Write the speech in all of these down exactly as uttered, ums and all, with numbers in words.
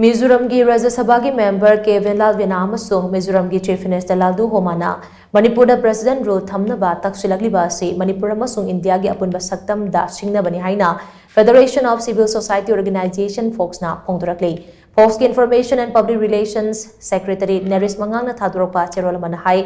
ꯃꯤꯖꯣꯔꯥꯝꯒꯤ ꯔꯥꯖ꯭ꯌ ꯁꯚꯥꯒꯤ ꯃꯦꯝꯕꯔ ꯀꯦ ꯚꯦꯟꯂꯥꯜ ꯚꯦꯅꯥ ꯑꯃꯁꯨꯡ ꯃꯤꯖꯣꯔꯥꯝꯒꯤ ꯆꯤꯐ ꯃꯤꯅꯤꯁꯇꯔ ꯂꯥꯜꯗꯨ ꯍꯣꯃꯥꯅ ꯃꯅꯤꯄꯨꯔꯗ ꯄ꯭ꯔꯦꯁꯤꯗꯦꯟꯠ ꯔꯨꯜ ꯊꯝꯅꯕ ꯇꯛꯁꯤꯜꯂꯛꯂꯤꯕ ꯑꯁꯤ ꯃꯅꯤꯄꯨꯔ ꯑꯃꯁꯨꯡ ꯏꯟꯗꯤꯌꯥꯒꯤ ꯑꯄꯨꯟꯕ ꯁꯛꯇꯝꯗ ꯁꯤꯡꯅꯕꯅꯤ ꯍꯥꯏꯅ Federation of Civil Society Organization, ꯐꯣꯛꯁꯅ ꯐꯣꯡꯗꯣꯔꯛꯂꯤ꯫ ꯐꯣꯛꯁꯀꯤ Information and Public Relations Secretary ꯅꯔꯦꯁ ꯃꯉꯥꯡꯅ ꯊꯥꯗꯣꯔꯛꯄ ꯆꯦꯔꯣꯜ ꯑꯃꯅ ꯍꯥꯏ,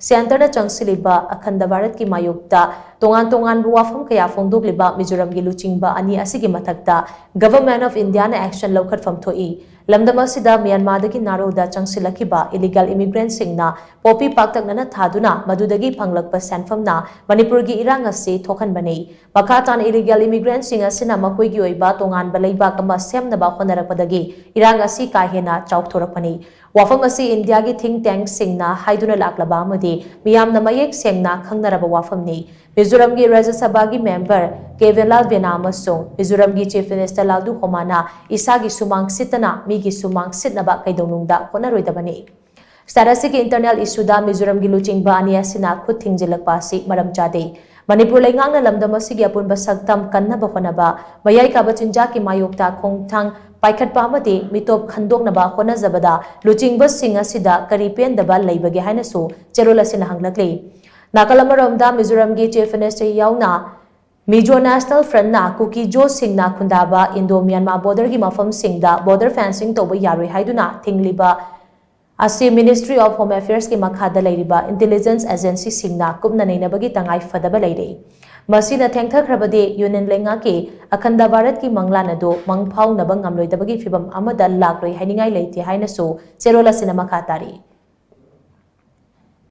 ꯁꯦꯟꯇꯔꯅ ꯆꯪꯁꯤꯜꯂꯤꯕ ꯑꯈꯟꯗ ꯚꯥꯔꯠꯀꯤ ꯃꯥꯌꯣꯛꯇ ꯇꯣꯉꯥꯟ ꯇꯣꯉꯥꯟꯕ ꯋꯥꯐꯝ ꯀꯌꯥ ꯐꯣꯡꯗꯣꯛꯂꯤꯕ ꯃꯤꯖꯣꯔꯥꯝꯒꯤ ꯂꯨꯆꯤꯡꯕ ꯑꯅꯤ ꯑꯁꯤꯒꯤ ꯃꯊꯛꯇ Government of Indiaꯅ action ꯂꯧꯈꯠꯐꯝ ꯊꯣꯛꯏ꯫ ꯂꯝꯗꯝ ꯑꯁꯤꯗ ꯃ꯭ꯌꯥꯟꯃꯥꯔꯗꯒꯤ ꯅꯥꯔꯣꯜꯗ ꯆꯪꯁꯤꯜꯂꯛꯈꯤꯕ illegal immigrantꯁꯤꯡꯅ ꯄꯣꯄꯤ ꯄꯥꯛꯇꯛꯅꯅ ꯊꯥꯗꯨꯅ ꯃꯗꯨꯗꯒꯤ ꯐꯪꯂꯛꯄ ꯁꯦꯟꯐꯝꯅ ꯃꯅꯤꯄꯨꯔꯒꯤ ꯏꯔꯥꯡ ꯑꯁꯤ ꯊꯣꯛꯍꯟꯕꯅꯤ꯫ ꯃꯈꯥ ꯇꯥꯅ illegal immigrantꯁꯤꯡ ꯑꯁꯤꯅ ꯃꯈꯣꯏꯒꯤ ꯑꯣꯏꯕ ꯇꯣꯉꯥꯟꯕ ꯂꯩꯕꯥꯛ ꯑꯃ ꯁꯦꯝꯅꯕ ꯍꯣꯠꯅꯔꯛꯄꯗꯒꯤ ꯏꯔꯥꯡ ꯑꯁꯤ ꯀꯥ ꯍꯦꯟꯅ ꯆꯥꯎꯊꯣꯔꯛꯄꯅꯤ꯫ ꯋꯥꯐꯝ ꯑꯁꯤ ꯏꯟꯗꯤꯌꯥꯒꯤ think tankꯁꯤꯡꯅ ꯍꯥꯏꯗꯨꯅ ꯂꯥꯛꯂꯕ ꯑꯃꯗꯤ ꯃꯤꯌꯥꯝꯅ ꯃꯌꯦꯛ ꯁꯦꯡꯅ ꯈꯪꯅꯔꯕ ꯋꯥꯐꯝꯅꯤ꯫ ꯃꯤꯖꯣꯔꯥꯝꯒꯤ ꯔꯥꯖ꯭ꯌ ꯁꯚꯥꯒꯤ ꯃꯦꯝꯕꯔ ꯀꯦ ꯚꯦꯟꯂꯥꯜ ꯚꯦꯅꯥ ꯑꯃꯁꯨꯡ ꯃꯤꯖꯣꯔꯥꯝꯒꯤ ꯆꯤꯐ ꯃꯤꯅꯤꯁꯇꯔ ꯂꯥꯜꯗꯨ ꯍꯣꯃꯥꯅ ꯏꯁꯥꯒꯤ ꯁꯨꯃꯥꯡ ꯁꯤꯠꯇꯅ ꯃꯤꯒꯤ ꯁꯨꯃꯥꯡ ꯁꯤꯠꯅꯕ ꯀꯩꯗꯧꯅꯨꯡꯗ ꯍꯣꯠꯅꯔꯣꯏꯗꯕꯅꯤ꯫ State ꯑꯁꯤꯒꯤ internal issueꯗ ꯃꯤꯖꯣꯔꯥꯝꯒꯤ ꯂꯨꯆꯤꯡꯕ ꯑꯅꯤ ꯑꯁꯤꯅ ꯈꯨꯠ ꯊꯤꯡꯖꯤꯜꯂꯛꯄ ꯑꯁꯤ ꯃꯔꯝ ꯆꯥꯗꯦ꯫ ꯃꯅꯤꯄꯨꯔ ꯂꯩꯉꯥꯛꯅ ꯂꯝꯗꯝ ꯑꯁꯤꯒꯤ ꯑꯄꯨꯟꯕ ꯁꯛꯇꯝ ꯀꯟꯅꯕ ꯍꯣꯠꯅꯕ, ꯃꯌꯥꯏ ꯀꯥꯕ ꯆꯤꯟꯖꯥꯛꯀꯤ ꯃꯥꯌꯣꯛꯇ ꯈꯣꯡꯊꯥꯡ ꯄꯥꯏꯈꯠꯄ ꯑꯃꯗꯤ ꯃꯤꯇꯣꯞ ꯈꯟꯗꯣꯛꯅꯕ ꯍꯣꯠꯅꯖꯕꯗ ꯂꯨꯆꯤꯡꯕꯁꯤꯡ ꯑꯁꯤꯗ ꯀꯔꯤ ꯄꯦꯟꯗꯕ ꯂꯩꯕꯒꯦ ꯍꯥꯏꯅꯁꯨ ꯆꯦꯔꯣꯜ ꯑꯁꯤꯅ ꯍꯪꯂꯛꯂꯤ꯫ ꯅꯥꯀꯜ ꯑꯃꯔꯣꯝꯗ ꯃꯤꯖꯣꯔꯥꯝꯒꯤ ꯆꯤꯐ ꯃꯤꯅꯤꯁꯇꯔ ꯌꯥꯎꯅ ꯃꯤꯖꯣ ꯅꯦꯁꯅꯦꯜ ꯐ꯭ꯔꯟꯠꯅ ꯀꯨꯀꯤ-ꯖꯣꯁꯤꯡꯅ ꯈꯨꯟꯗꯥꯕ ꯏꯟꯗꯣ ꯃ꯭ꯌꯥꯟꯃꯥꯔ ꯕꯣꯔꯗꯔꯒꯤ ꯃꯐꯝꯁꯤꯡꯗ ꯕꯣꯔꯗꯔ ꯐꯦꯟꯁꯤꯡ ꯇꯧꯕ ꯌꯥꯔꯣꯏ ꯍꯥꯏꯗꯨꯅ ꯊꯤꯡꯂꯤꯕ ꯑꯁꯤ Ministry of Home Affairsꯀꯤ ꯃꯈꯥꯗ ꯂꯩꯔꯤꯕ intelligence agencyꯁꯤꯡꯅ ꯀꯨꯞꯅ ꯅꯩꯅꯕꯒꯤ ꯇꯉꯥꯏ ꯐꯗꯕ ꯂꯩꯔꯦ꯫ ꯃꯁꯤꯅ ꯊꯦꯡꯊꯈ꯭ꯔꯕꯗꯤ ꯌꯨꯅꯤꯌꯟ ꯂꯩꯉꯥꯛꯀꯤ ꯑꯈꯟꯗ ꯚꯥꯔꯠꯀꯤ ꯃꯪꯂꯥꯟ ꯑꯗꯨ ꯃꯪ ꯐꯥꯎꯅꯕ ꯉꯝꯂꯣꯏꯗꯕꯒꯤ ꯐꯤꯚꯝ ꯑꯃꯗ ꯂꯥꯛꯂꯣꯏ ꯍꯥꯏꯅꯤꯡꯉꯥꯏ ꯂꯩꯇꯦ ꯍꯥꯏꯅꯁꯨ ꯆꯦꯔꯣꯜ ꯑꯁꯤꯅ ꯃꯈꯥ ꯇꯥꯔꯤ꯫